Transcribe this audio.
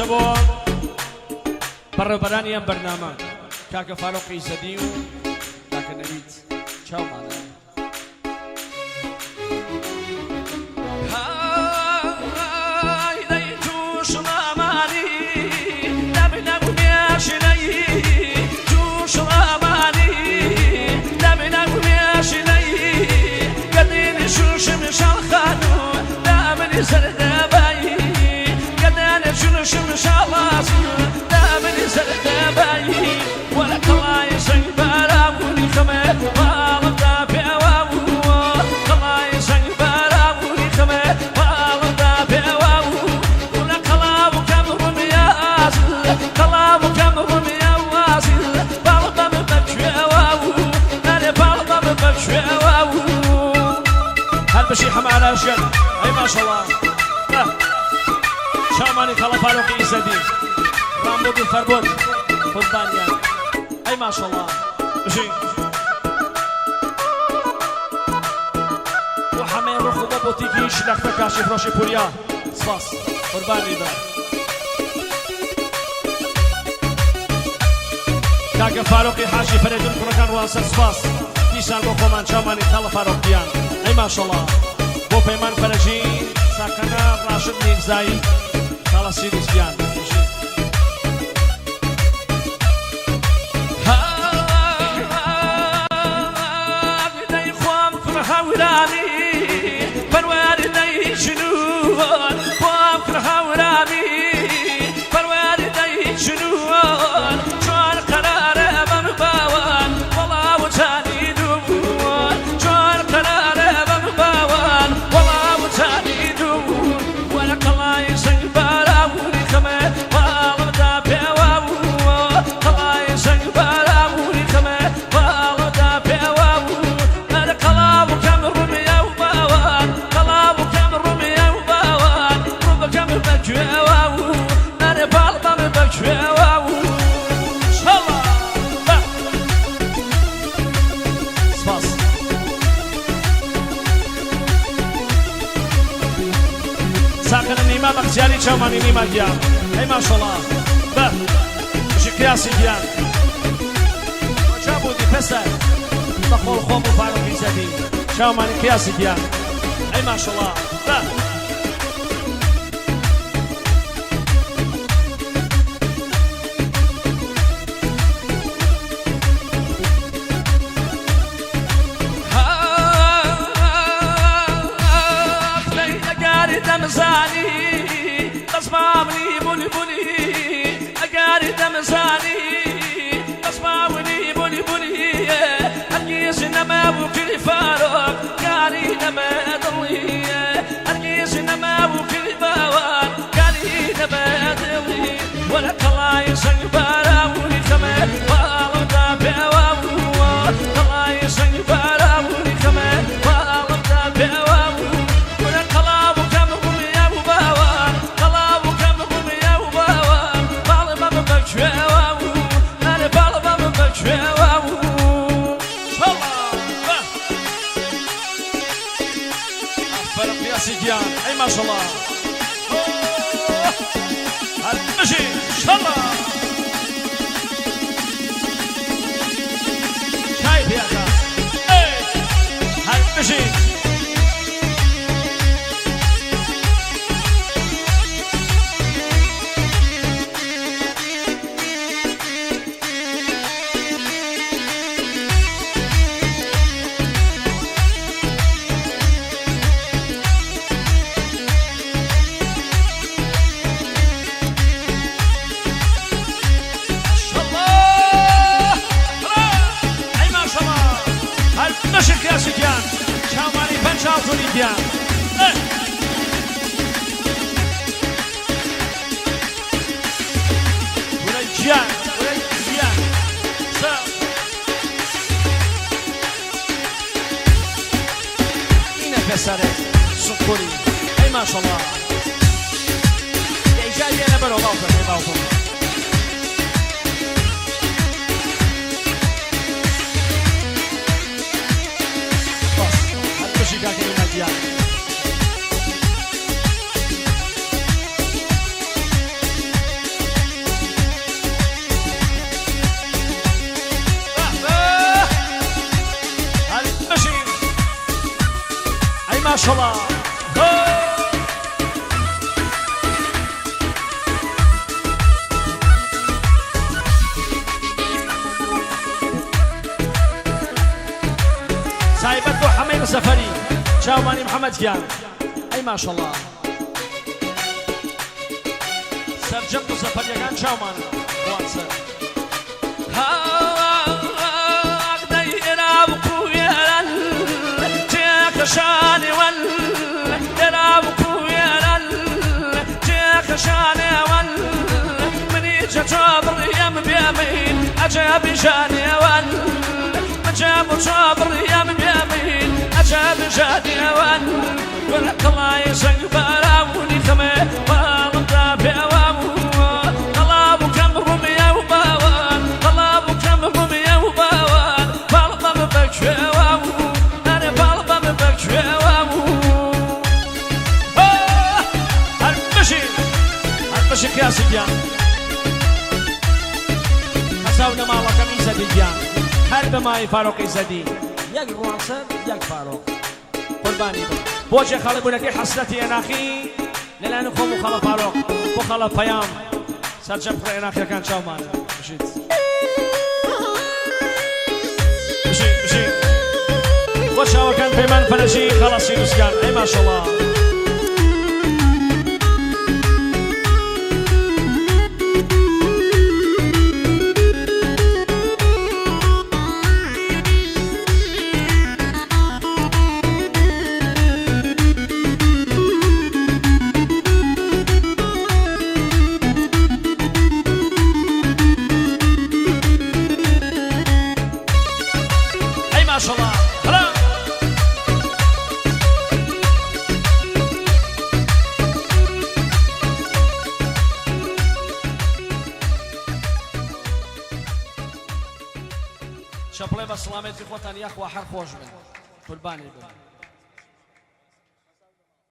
خۆشە بۆ بەڕێوبەرانی ئەم بەرنامە کاکە فاروقی زەدی و کاکە نەوید چاومانە. هەر بژی حەمە ئاراش گەل ئەی ماشەڵا چاومانی خەڵە فاروقی ئیزەدی ڕامبۆد و فەربۆد قوربانیان ئەی ماشەڵا بژی بۆ حەمەی ڕۆخ و بۆ بۆتیکی شلەختە کاشی فرۆشی پوریا سپاس قوربانی بە کاکە فاروقی حاجی فەرێدون کوڕەکان ڕوانسەر سپاس دیسان بۆ خۆمان چاومانی خاڵە فاروق گیان ئەی ماشەڵا بۆ پەیمان فەرەجی ساکەنە ڕاشد میرزایی خاڵە سیروس گیان سپاس. ساقنە نیما بەختیاری چاومانی نیما گیان ئەی ماشەڵا بە بژی قیاسی گیان کجا بودی پسر بە قۆڵ خۆم و فاروقی زەدی چاومانی قیاسی گیان ئەی ماشەڵا بە ئەی ماشەڵا هەر بژی شەڵا چای پیاکە هەر بژی. پسرت سوکوری ای ماشاءالله دیجا یه نبرو باوکم ای باوکم بس هەر کاکە ئیمە گیان. ماشەڵا. تایبەت بۆ حەمەی مزەفەری چاومانی محەمەد گیان ئەی ماشەڵا سەرجەم مزەفەریەکان چاومانە وانسەر قیاسی گیان حەساو لە ماڵەکەم ئیزەدی گیان هەر بە مای فاروق ئیزەدی یەک ڕوانسەر یەک فاروق قوربانی بم بۆ جێ خاڵی بوونەکەی حەسرەتی ئێناخی لەلایەن خۆم و خەڵە فاروق بۆ خەڵە پەیام سەرجەم کوڕە ئێناخیەکان چاومانە بژیت بژی بژی بۆ چاوەکان پەیمان فەرەجی خەڵە سیروسگان ئەی ماشەڵا. ئەی ماشەڵا هەلا. چەپڵێ بە سڵامەتی خۆتان یاخوا هەر خۆش بن قوربانی بن.